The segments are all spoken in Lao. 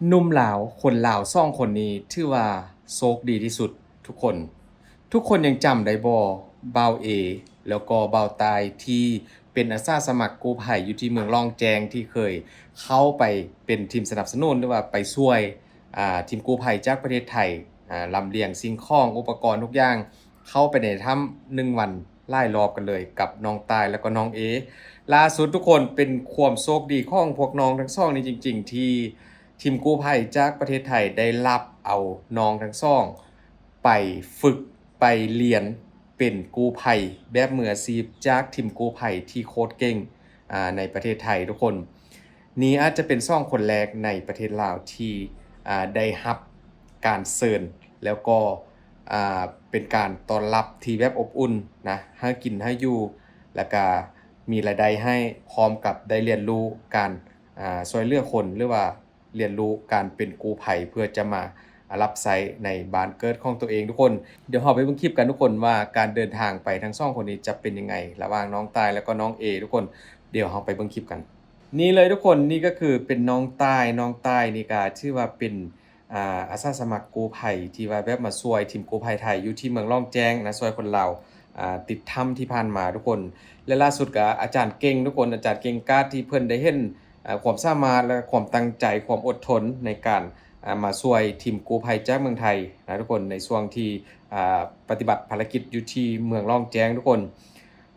ໜຸ່ມລາວ ຄົນລາວສອງຄົນນີ້ຖືວ່າໂຊກດີທີ່ສຸດທຸກຄົນ. ທຸກຄົນຍັງຈຳໄດ້ບໍ່? ບ່າວເອ ແລ້ວກໍບ່າວຕ່າຍ ທີ່ເປັນອາສາສະໝັກກູ້ໄພຢູ່ທີ່ເມືອງລ່ອງແຈ້ງ ທີ່ເຄີຍເຂົ້າໄປເປັນທີມສະໜັບສະໜູນ ຫຼືວ່າໄປຊ່ວຍ ອ່າ ທີມກູ້ໄພຈາກປະເທດໄທ ອ່າ ລຳລຽງສິ່ງຂອງ ອຸປະກອນທຸກຢ່າງ ເຂົ້າໄປໃນຖ້ຳໜຶ່ງວັນຫຼາຍລອບກັນເລີຍ ກັບນ້ອງຕ່າຍ ແລ້ວກໍນ້ອງເອ. ລ່າສຸດທຸກຄົນ ເປັນຄວາມໂຊກດີຂອງພວກນ້ອງທັງສອງນີ້ຈິງໆ ທີ່ທີມກູ້ໄພຈາກປະເທດໄທໄດ້ຮັບເອົານ້ອງທັງສອງໄປຝຶກ ໄປລຽນເປັນກູ້ໄພແບບມືອາຊີບ ຈາກທີມກູ້ໄພທີ່ໂຄດເກັ່ງ ອ່າ ໃນປະເທດໄທທຸກຄົນ. ນີ້ອາດຈະເປັນສອງຄົນແລກໃນປະເທດລາວທີ່ ອ່າ ໄດ້ຮັບການເຊີນ ແລ້ວກໍ ອ່າ ເປັນການຕ້ອນຮັບທີ່ແບບອົບອຸ່ນນະ, ໃຫ້ກິນໃຫ້ຢູ່ ແລ້ວກະມີລາຍໄດ້ໃຫ້ ພ້ອມກັບໄດ້ຮຽນຮູ້ການ ອ່າ ຊ່ວຍເຫຼືອຄົນ ຫຼືວ່າ ຮຽນຮູ້ການເປັນກູ້ໄພ ເພື່ອຈະມາຮັບໃຊ້ໃນບ້ານເກີດຂອງຕົວເອງທຸກຄົນ. ດຽວເຮົາໄປເບິ່ງຄລິບກັນທຸກຄົນ ວ່າການເດີນທາງໄປທັງສອງຄົນນີ້ຈະເປັນຍັງໄງ ລະຫວ່າງນ້ອງຕ່າຍ ແລ້ວກໍນ້ອງເອທຸກຄົນ. ດຽວເຮົາໄປເບິ່ງຄລິບກັນ. ນີ້ເລີຍທຸກຄົນ ນີ້ກໍຄືເປັນນ້ອງຕ່າຍ. ນ້ອງຕ່າຍນີ້ກໍຖືວ່າເປັນ ອ່າ ອາສາສະໝັກກູ້ໄພ ທີ່ວ່າແບບມາຊ່ວຍທີມກູ້ໄພໄທຢູ່ທີ່ເມືອງລ່ອງແຈ້ງນະ, ຊ່ວຍຄົນລາວ ອ່າ ຕິດຖ້ຳທີ່ຜ່ານມາທຸກຄົນ. ແລະ ລ່າສຸດກໍອາຈານເກັ່ງທຸກຄົນ, ອາຈານເກັ່ງກາດ ທີ່ເພິ່ນໄດ້ເຫັນ ອ່າ ຄວາມສາມາດ ແລະ ຄວາມຕັ້ງໃຈ ຄວາມອົດທົນໃນການ ອ່າ ມາຊ່ວຍທີມກູ້ໄພຈາກເມືອງໄທນະທຸກຄົນ, ໃນຊ່ວງທີ່ ອ່າ ປະຕິບັດພາລະກິດຢູ່ທີ່ເມືອງລ່ອງແຈ້ງທຸກຄົນ.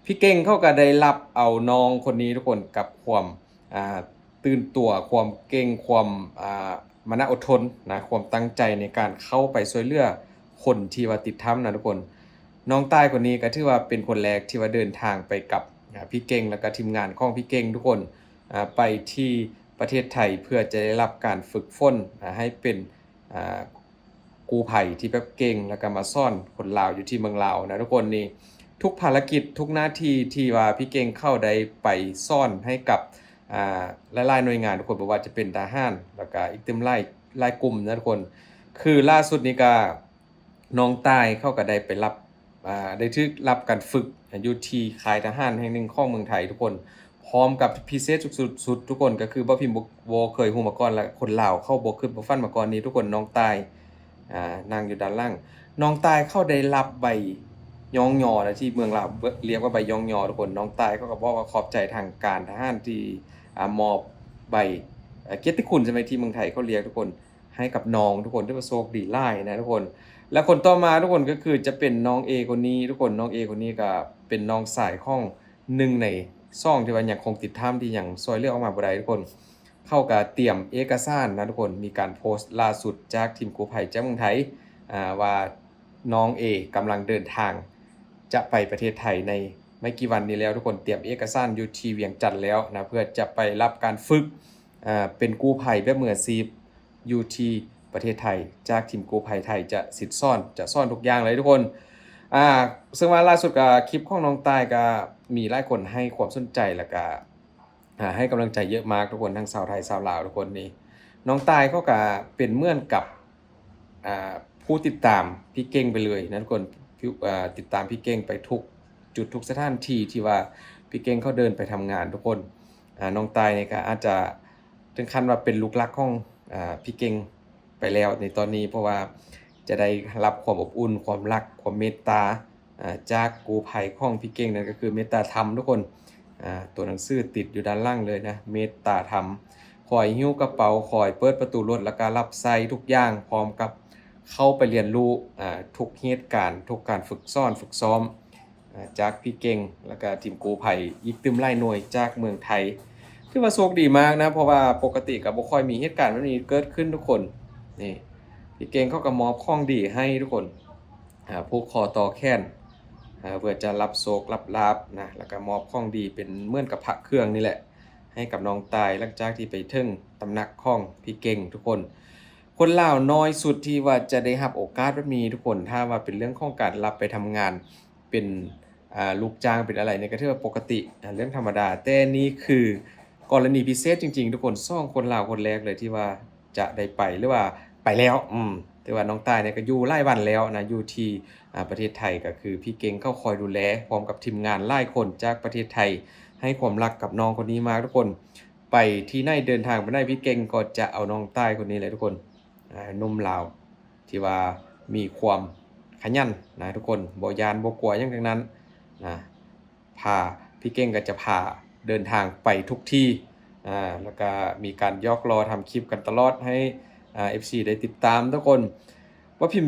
ພີ່ເກັ່ງເຂົາກໍໄດ້ຮັບເອົານ້ອງຄົນນີ້ທຸກຄົນ ກັບຄວາມ ອ່າ ຕື່ນຕົວ, ຄວາມເກັ່ງ, ຄວາມ ອ່າ ມານະອົດທົນນະ, ຄວາມຕັ້ງໃຈໃນການເຂົ້າໄປຊ່ວຍເຫຼືອຄົນທີ່ວ່າຕິດຖ້ຳນະທຸກຄົນ. ນ້ອງຕ່າຍຄົນນີ້ກໍຖືວ່າເປັນຄົນແລກທີ່ວ່າເດີນທາງໄປກັບ ອ່າ ພີ່ເກັ່ງ ແລ້ວກໍທີມງານຂອງພີ່ເກັ່ງທຸກຄົນ ອ່າ ໄປທີ່ປະເທດໄທ ເພື່ອຈະໄດ້ຮັບການຝຶກຝົນ ອ່າ ໃຫ້ເປັນ ອ່າ ກູ້ໄພທີ່ແບບເກັ່ງ ແລ້ວກໍມາສອນຄົນລາວຢູ່ທີ່ເມືອງລາວນະທຸກຄົນ. ນີ້ທຸກພາລະກິດ ທຸກໜ້າທີ່ທີ່ວ່າພີ່ເກັ່ງເຂົາໄດ້ໄປສອນໃຫ້ກັບ ອ່າ ຫຼາຍໆໜ່ວຍງານທຸກຄົນ, ບໍ່ວ່າຈະເປັນທະຫານ ແລ້ວກໍອີກຕື່ມຫຼາຍ ຫຼາຍກຸ່ມນະທຸກຄົນ. ຄືລ່າສຸດນີ້ກໍ ນ້ອງຕ່າຍເຂົາກໍໄດ້ໄປຮັບ ອ່າ ໄດ້ຖືກຮັບການຝຶກຢູ່ທີ່ຄ້າຍທະຫານແຫ່ງໜຶ່ງຂອງເມືອງໄທທຸກຄົນ. ພ້ອມກັບພິເສດສຸດໆ ທຸກຄົນ ກໍຄືບໍ່ພິມບໍ່ ບໍ່ເຄີຍຮູ້ມາກ່ອນ ແລະ ຄົນລາວເຂົາບໍ່ຄິດບໍ່ຝັນມາກ່ອນນີ້ທຸກຄົນ. ນ້ອງຕ່າຍ ອ່າ ນັ່ງຢູ່ດ້ານຫຼັງ. ນ້ອງຕ່າຍເຂົາໄດ້ຮັບໃບຍ້ອງຍໍນະ, ທີ່ເມືອງລາວເອີ້ນວ່າໃບຍ້ອງຍໍທຸກຄົນ. ນ້ອງຕ່າຍເຂົາກໍບອກວ່າຂອບໃຈທາງການທະຫານທີ່ ອ່າ ມອບໃບ ເອີ ກຽດຕິຄຸນ ໃຊ່ໄໝ ທີ່ເມືອງໄທເຂົາຮຽກທຸກຄົນ ໃຫ້ກັບນ້ອງທຸກຄົນ. ຖືວ່າໂຊກດີຫຼາຍນະທຸກຄົນ. ແລະ ຄົນຕໍ່ມາທຸກຄົນ ກໍຄືຈະເປັນນ້ອງເອຄົນນີ້ທຸກຄົນ. ນ້ອງເອຄົນນີ້ກໍເປັນນ້ອງຊາຍຂອງໜຶ່ງໃນສອງ ທີ່ວ່າຍັງຄົງຕິດຖ້ຳ ທີ່ຍັງຊ່ວຍເຫຼືອອອກມາບໍ່ໄດ້ທຸກຄົນ. ເຂົາກໍຕຽມເອກະສານນະທຸກຄົນ. ມີການໂພສຕ໌ລ່າສຸດຈາກທີມກູ້ໄພຈາກເມືອງໄທ ອ່າ ວ່ານ້ອງເອກຳລັງເດີນທາງຈະໄປປະເທດໄທໃນໄມ່ກີ່ວັນນີ້ແລ້ວທຸກຄົນ. ຕຽມເອກະສານຢູ່ທີ່ວຽງຈັນແລ້ວນະ ເພື່ອຈະໄປຮັບການຝຶກ ອ່າ ເປັນກູ້ໄພແບບມືອາຊີບ ຢູ່ທີ່ປະເທດໄທ ຈາກທີມກູ້ໄພໄທຈະສິດສອນ ຈະສອນທຸກຢ່າງເລີຍທຸກຄົນ. ອ່າ ເຊິ່ງວ່າລ່າສຸດກໍຄລິບຂອງນ້ອງຕ່າຍກໍມີຫຼາຍຄົນໃຫ້ຄວາມສົນໃຈ ແລ້ວກໍ ອ່າ ໃຫ້ກຳລັງໃຈເຍອະມາກທຸກຄົນ ທັງຊາວໄທຊາວລາວທຸກຄົນ. ນີ້ນ້ອງຕ່າຍເຂົາກໍເປັນເໝືອນກັບ ອ່າ ຜູ້ຕິດຕາມພີ່ເກັ່ງໄປເລີຍນະທຸກຄົນ. ຜູ້ ອ່າ ຕິດຕາມພີ່ເກັ່ງໄປທຸກຈຸດທຸກສະຖານທີ່ທີ່ວ່າພີ່ເກັ່ງເຂົາເດີນໄປທຳງານທຸກຄົນ. ອ່າ ນ້ອງຕ່າຍນີ້ກໍອາດຈະ ເຖິງຂັ້ນວ່າເປັນລູກລັກຂອງ ອ່າ ພີ່ເກັ່ງໄປແລ້ວໃນຕອນນີ້ ເພາະວ່າຈະໄດ້ຮັບຄວາມອົບອຸ່ນ ຄວາມຮັກ ຄວາມເມດຕາ ອ່າ ຈາກກູ້ໄພຂອງພີ່ເກັ່ງ ນັ້ນກໍຄືເມດຕາທຳທຸກຄົນ. ອ່າ ຕົວໜັງສືຕິດຢູ່ດ້ານຫຼັງເລີຍນະ ເມດຕາທຳ ຄອຍຫິ້ວກະເປົາ ຄອຍເປີດປະຕູລົດ ແລ້ວກໍຮັບໃຊ້ທຸກຢ່າງ ພ້ອມກັບເຂົ້າໄປຮຽນຮູ້ ອ່າ ທຸກເຫດການ ທຸກການຝຶກສອນຝຶກຊ້ອມ ອ່າ ຈາກພີ່ເກັ່ງ ແລ້ວກະທີມກູ້ໄພອີກຕື່ມຫຼາຍໜ່ວຍຈາກເມືອງໄທ. ຖືວ່າໂຊກດີມາກນະ ເພາະວ່າປົກກະຕິກະບໍ່ຄ່ອຍມີເຫດການແບບນີ້ເກີດຂຶ້ນທຸກຄົນ. ນີ້ ພີ່ເກັ່ງເຂົາກະມອບຂອງດີໃຫ້ທຸກຄົນ ອ່າ ຜູກຄໍຕໍ່ແຂນ ອ່າ ເພື່ອຈະຮັບໂຊກຮັບລາບນະ ແລ້ວກະມອບຂອງດີເປັນເໝືອນກັບພະເຄື່ອງນີ້ແຫຼະ ໃຫ້ກັບນ້ອງຕ່າຍ ຫຼັງຈາກທີ່ໄປເຖິງຕຳໜັກຂອງພີ່ເກັ່ງທຸກຄົນ. ຄົນລາວໜ້ອຍສຸດທີ່ວ່າຈະໄດ້ຮັບໂອກາດແບບນີ້ທຸກຄົນ. ຖ້າວ່າເປັນເລື່ອງຂອງການຮັບໄປທຳງານ ເປັນ ອ່າ ລູກຈ້າງເປັນອະໄລນີ້ກໍຖືວ່າປົກກະຕິ ອ່າ ເລື່ອງທຳມະດາ, ແຕ່ນີ້ຄືກໍລະນີພິເສດຈິງໆ ທຸກຄົນ. ສອງຄົນລາວຄົນແລກເລີຍທີ່ວ່າຈະໄດ້ໄປ ຫຼືວ່າໄປແລ້ວ. ອືມ ຖືວ່ານ້ອງຕ່າຍນີ້ກໍຢູ່ຫຼາຍວັນແລ້ວນະ ຢູ່ທີ່ ອ່າ ປະເທດໄທ ກໍຄືພີ່ເກັ່ງເຂົາຄອຍດູແລ ພ້ອມກັບທີມງານຫຼາຍຄົນຈາກປະເທດໄທ ໃຫ້ຄວາມຮັກກັບນ້ອງຄົນນີ້ມາກທຸກຄົນ. ໄປທີ່ໃນ ເດີນທາງໄປໃນ ພີ່ເກັ່ງກໍຈະເອົານ້ອງຕ່າຍຄົນນີ້ແຫຼະທຸກຄົນ ອ່າ ໜຸ່ມລາວທີ່ວ່າມີຄວາມຂະຫຍັນນະທຸກຄົນ ບໍ່ຢ້ານບໍ່ກົວຫຍັງທັງນັ້ນນະ ພາ ພີ່ເກັ່ງກໍຈະພາເດີນທາງໄປທຸກທີ່ ອ່າ ແລ້ວກໍມີການຫຍອກລໍ້ທຳຄລິບກັນຕະຫຼອດໃຫ້ ອ່າ ເອັຟຊີ ໄດ້ຕິດຕາມທຸກຄົນ. ວ່າພິມ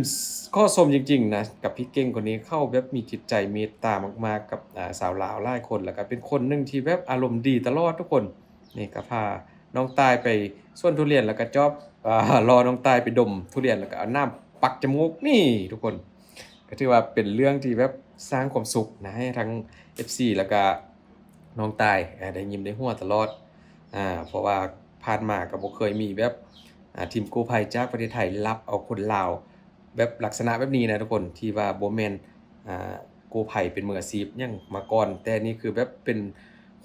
ຂໍຊົມຈິງໆນະ ກັບພີ່ເກັ່ງຄົນນີ້ ເຂົາແບບມີຈິດໃຈເມດຕາມາກໆກັບ ອ່າ ຊາວລາວຫຼາຍຄົນ ແລ້ວກໍເປັນຄົນໜຶ່ງທີ່ແບບອາລົມດີຕະຫຼອດທຸກຄົນ. ນີ້ກໍພານ້ອງຕ່າຍໄປສວນທຸລຽນ ແລ້ວກໍຈອບ ອ່າ ລໍນ້ອງຕ່າຍໄປດົມທຸລຽນ ແລ້ວກໍເອົານ້ຳປັກຈະມູກ ນີ້ທຸກຄົນ ກໍຖືວ່າເປັນເລື່ອງທີ່ແບບສ້າງຄວາມສຸກນະ ໃຫ້ທັງ ເອັຟຊີ ແລ້ວກໍນ້ອງຕ່າຍ ເອີ ໄດ້ຍິ້ມໄດ້ຫົວຕະຫຼອດ ອ່າ ເພາະວ່າຜ່ານມາກໍບໍ່ເຄີຍມີແບບ ອ່າ ທີມກູ້ໄພຈາກປະເທດໄທລັບເອົາຄົນລາວແບບລັກສະນະແບບນີ້ນະທຸກຄົນ ທີ່ວ່າບໍ່ແມ່ນ ອ່າ ກູ້ໄພເປັນມືອາຊີບຫຍັງມາກ່ອນ ແຕ່ນີ້ຄືແບບເປັນ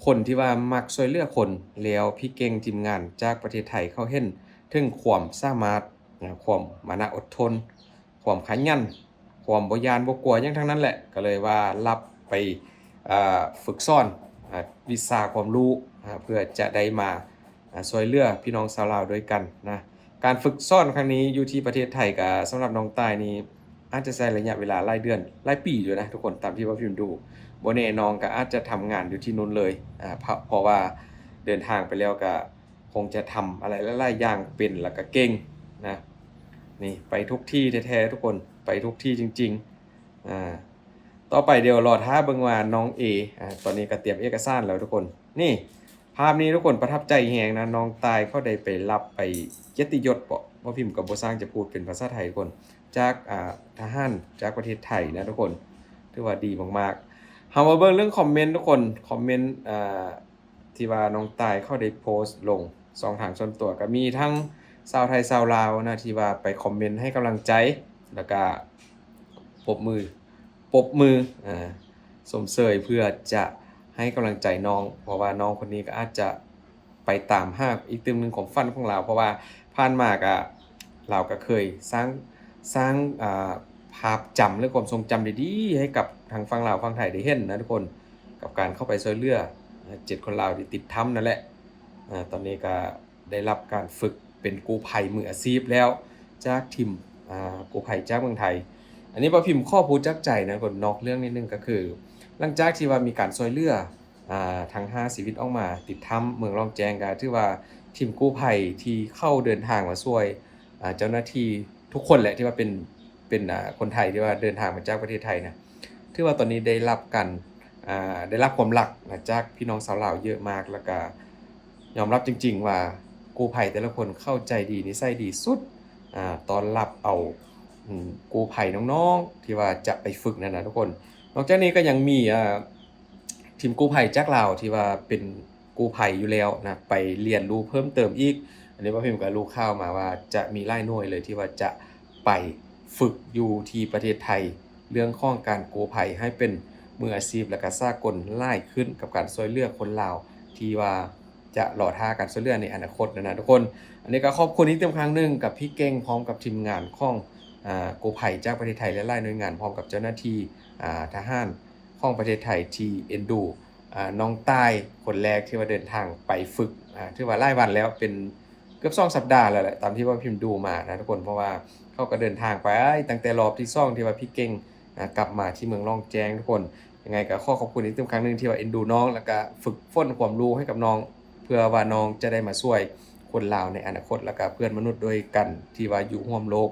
ຄົນທີ່ວ່າມັກຊ່ວຍເຫຼືອຄົນ ແລ້ວພີ່ເກັ່ງທີມງານຈາກປະເທດໄທເຂົາເຫັນເຖິງຄວາມສາມາດ ອ່າ ຄວາມມານະອົດທົນ ຄວາມຂະຫຍັນ ຄວາມບໍ່ຢ້ານບໍ່ກົວຫຍັງທັງນັ້ນແຫຼະ ກໍເລີຍວ່າຮັບໄປ ເອີ ຝຶກສອນ ອ່າ ວິຊາຄວາມຮູ້ ອ່າ ເພື່ອຈະໄດ້ມາ ອ່າ ຊ່ວຍເຫຼືອພີ່ນ້ອງຊາວລາວດ້ວຍກັນນະ. ການຝຶກສອນຄັ້ງນີ້ຢູ່ທີ່ປະເທດໄທ ກໍສຳລັບນ້ອງຕ່າຍນີ້ ອາດຈະໃຊ້ໄລຍະເວລາຫຼາຍເດືອນ ຫຼາຍປີຢູ່ນະທຸກຄົນ ຕາມທີ່ວ່າພິມດູ ບໍ່ແນ່ນ້ອງກໍອາດຈະທຳງານຢູ່ທີ່ນັ້ນເລີຍ ອ່າ ເພາະ ເພາະວ່າເດີນທາງໄປແລ້ວກໍຄົງຈະທຳອະໄລຫຼາຍໆຢ່າງເປັນ ແລ້ວກໍເກັ່ງນະ. ນີ້ໄປທຸກທີ່ແທ້ໆທຸກຄົນ ໄປທຸກທີ່ຈິງໆ ອ່າ ຕໍ່ໄປດຽວລໍຖ້າເບິ່ງວ່ານ້ອງເອ ອ່າ ຕອນນີ້ກໍຕຽມເອກະສານແລ້ວທຸກຄົນ. ນີ້ ພາບນີ້ທຸກຄົນປະທັບໃຈແຮງນະ ນ້ອງຕ່າຍເຂົາໄດ້ໄປຮັບໄປກຽດຕິຍົດເບາະ ບໍ່ພິມກໍບໍ່ຊ່າງຈະພູດເປັນພາສາໄທທຸກຄົນ ຈາກ ອ່າ ທະຫານຈາກປະເທດໄທນະທຸກຄົນ ຖືວ່າດີມາກໆ. ເຮົາມາເບິ່ງເລື່ອງຄອມເມັນທຸກຄົນ ຄອມເມັນ ອ່າ ທີ່ວ່ານ້ອງຕ່າຍເຂົາໄດ້ໂພສລົງຊ່ອງທາງສ່ວນຕົວ ກໍມີທັງຊາວໄທຊາວລາວນະ ທີ່ວ່າໄປຄອມເມັນໃຫ້ກຳລັງໃຈ ແລ້ວກະປົບມື ປົບມື ອ່າ ຊົມເຊີຍເພື່ອຈະໃຫ້ກຳລັງໃຈນ້ອງ ເພາະວ່ານ້ອງຄົນນີ້ກໍອາດຈະໄປຕາມຫາອີກຕື່ມໜຶ່ງຄວາມຝັນຂອງລາວ ເພາະວ່າຜ່ານມາກະ ລາວກໍເຄີຍສ້າງ ສ້າງ ອ່າ ພາບຈຳ ແລະ ຄວາມຊົງຈຳດີໆໃຫ້ກັບທາງຝັ່ງລາວຝັ່ງໄທໄດ້ເຫັນນະທຸກຄົນ ກັບການເຂົ້າໄປຊ່ວຍເຫຼືອ ເຈັດຄົນລາວທີ່ຕິດຖ້ຳນັ້ນແຫຼະ. ອ່າ ຕອນນີ້ກໍ ໄດ້ຮັບການຝຶກເປັນກູ້ໄພມືອາຊີບແລ້ວ ຈາກທີມ ອ່າ ກູ້ໄພຈາກເມືອງໄທ. ອັນນີ້ບ່າວພິມຂໍພູດຈາກໃຈນະ ນອກເລື່ອງນິດໜຶ່ງ ກໍຄືຫຼັງຈາກທີ່ວ່າມີການຊ່ວຍເຫຼືອ ອ່າ ທັງຫ້າຊີວິດອອກມາຕິດຖ້ຳເມືອງລ່ອງແຈ້ງ ກໍຖືວ່າທີມກູ້ໄພທີ່ເຂົ້າເດີນທາງມາຊ່ວຍ ອ່າ ເຈົ້າໜ້າທີ່ທຸກຄົນແຫຼະ ທີ່ວ່າເປັນ ເປັນ ອ່າ ຄົນໄທທີ່ວ່າເດີນທາງມາຈາກປະເທດໄທນະ ຖືວ່າຕອນນີ້ໄດ້ຮັບການ ອ່າ ໄດ້ຮັບຄວາມຮັກນະ ຈາກພີ່ນ້ອງຊາວລາວເຍອະມາກ ແລ້ວກະຍອມຮັບຈິງໆວ່າ ກູ້ໄພແຕ່ລະຄົນເຂົ້າໃຈດີ ນິໄສດີສຸດ ອ່າ ຕ້ອນຮັບເອົາ ອືມ ກູ້ໄພນ້ອງໆ ທີ່ວ່າຈະໄປຝຶກນັ້ນນະທຸກຄົນ. ນອກຈາກນີ້ກໍຍັງມີ ອ່າ ທີມກູ້ໄພຈາກລາວທີ່ວ່າເປັນ ກູ້ໄພຢູ່ແລ້ວນະ ໄປຮຽນຮູ້ເພີ່ມເຕີມອີກ. ອັນນີ້ບ່າວພິມກໍຮູ້ຂ່າວມາວ່າຈະມີຫຼາຍໜ່ວຍເລີຍທີ່ວ່າຈະໄປຝຶກຢູ່ທີ່ປະເທດໄທ ເລື່ອງຂອງການກູ້ໄພໃຫ້ເປັນມືອາຊີບ ແລ້ວກະສາກົນຫຼາຍຂຶ້ນ ກັບການຊ່ວຍເຫຼືອຄົນລາວທີ່ວ່າຈະລໍຖ້າການຊ່ວຍເຫຼືອໃນອະນາຄົດນັ້ນນະທຸກຄົນ. ອັນນີ້ກໍຂອບຄຸນອີກເຕັມຄັ້ງໜຶ່ງກັບພີ່ເກັ່ງ ພ້ອມກັບທີມງານຂອງ ອ່າ ກູ້ໄພຈາກປະເທດໄທຫຼາຍໆໜ່ວຍງານ ພ້ອມກັບເຈົ້າໜ້າທີ່ ອ່າ ທະຫານຂອງປະເທດໄທທີ່ເອັນດູ ອ່າ ນ້ອງຕ່າຍຄົນແລກທີ່ວ່າເດີນທາງໄປຝຶກ ອ່າ ຖືວ່າຫຼາຍວັນແລ້ວ ເປັນເກືອບສອງສັບດາແລ້ວແຫຼະ ຕາມທີ່ວ່າພິມດູມານະທຸກຄົນ ເພາະວ່າເຂົາກໍເດີນທາງໄປຕັ້ງແຕ່ລອບທີສອງ ທີ່ວ່າພີ່ເກັ່ງ ອ່າ ກັບມາທີ່ເມືອງລ່ອງແຈ້ງທຸກຄົນ. ຍັງໄງກໍຂໍຂອບຄຸນອີກເຕັມຄັ້ງໜຶ່ງທີ່ວ່າເອັນດູນ້ອງ ແລ້ວກໍຝຶກຝົນຄວາມຮູ້ໃຫ້ກັບນ້ອງ ເພື່ອວ່ານ້ອງຈະໄດ້ມາຊ່ວຍຄົນລາວໃນອະນາຄົດ ແລ້ວກໍເພື່ອນມະນຸດດ້ວຍກັນທີ່ວ່າຢູ່ຮ່ວມໂລກ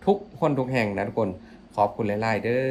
ທຸກຄົນທຸກແຫ່ງນະທຸກຄົນ. ຂອບຄຸນຫຼາຍໆເດີ້.